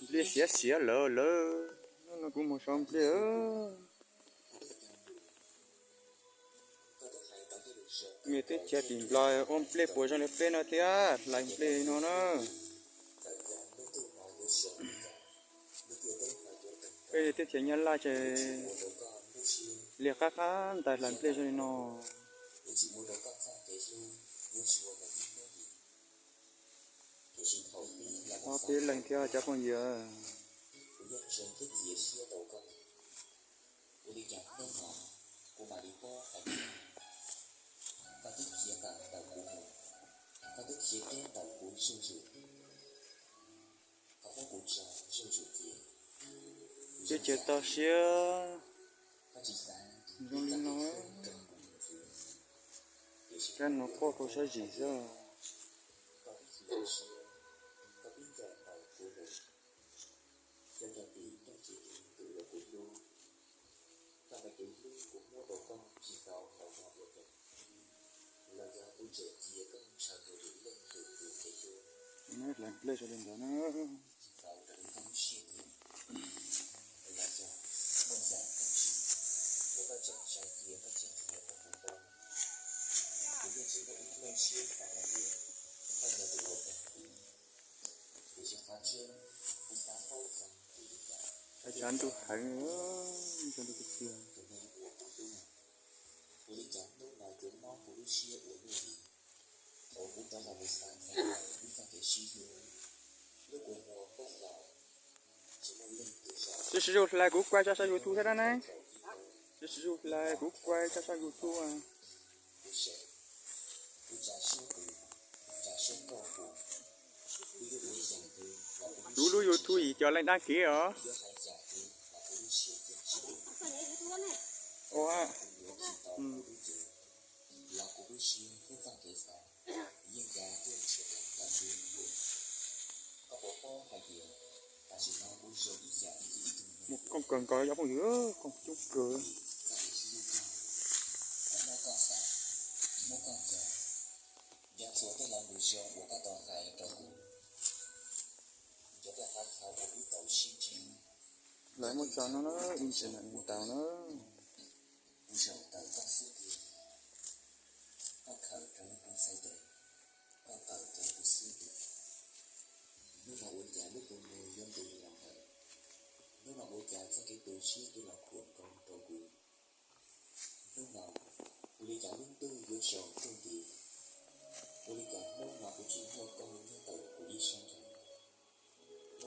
Npliaj xiav xiav lawm lawm, hnub no kuv mus sau npliaj. Niag teb chaws tim Nplog ua nplej puas zoo li peb no thiab, hlais nplej no na. Peb teb chaws Nyab Laj ces liag qab qab ntais hlais nplej zoo li no. Ob peb leeg thiab cov phooj ywg. Teb chaws toj siab zoo li no, kab no quaj rau sab zis xwb. Hlais nplej zoo li ntawd na. Tshav ntuj heev, tshav ntuj tiag tiag. Sib sib zog hlais kuv kuaj tso sab YouTube thiab na. Sib sib zog hlais kuv kuaj tso sab YouTube. Kuv lub YouTube yim cov leej dab kev os. Mus kooj kawg nkaus cov phooj ywg, kooj coob kawg. Lawv muab tso no na, internet ntaus na.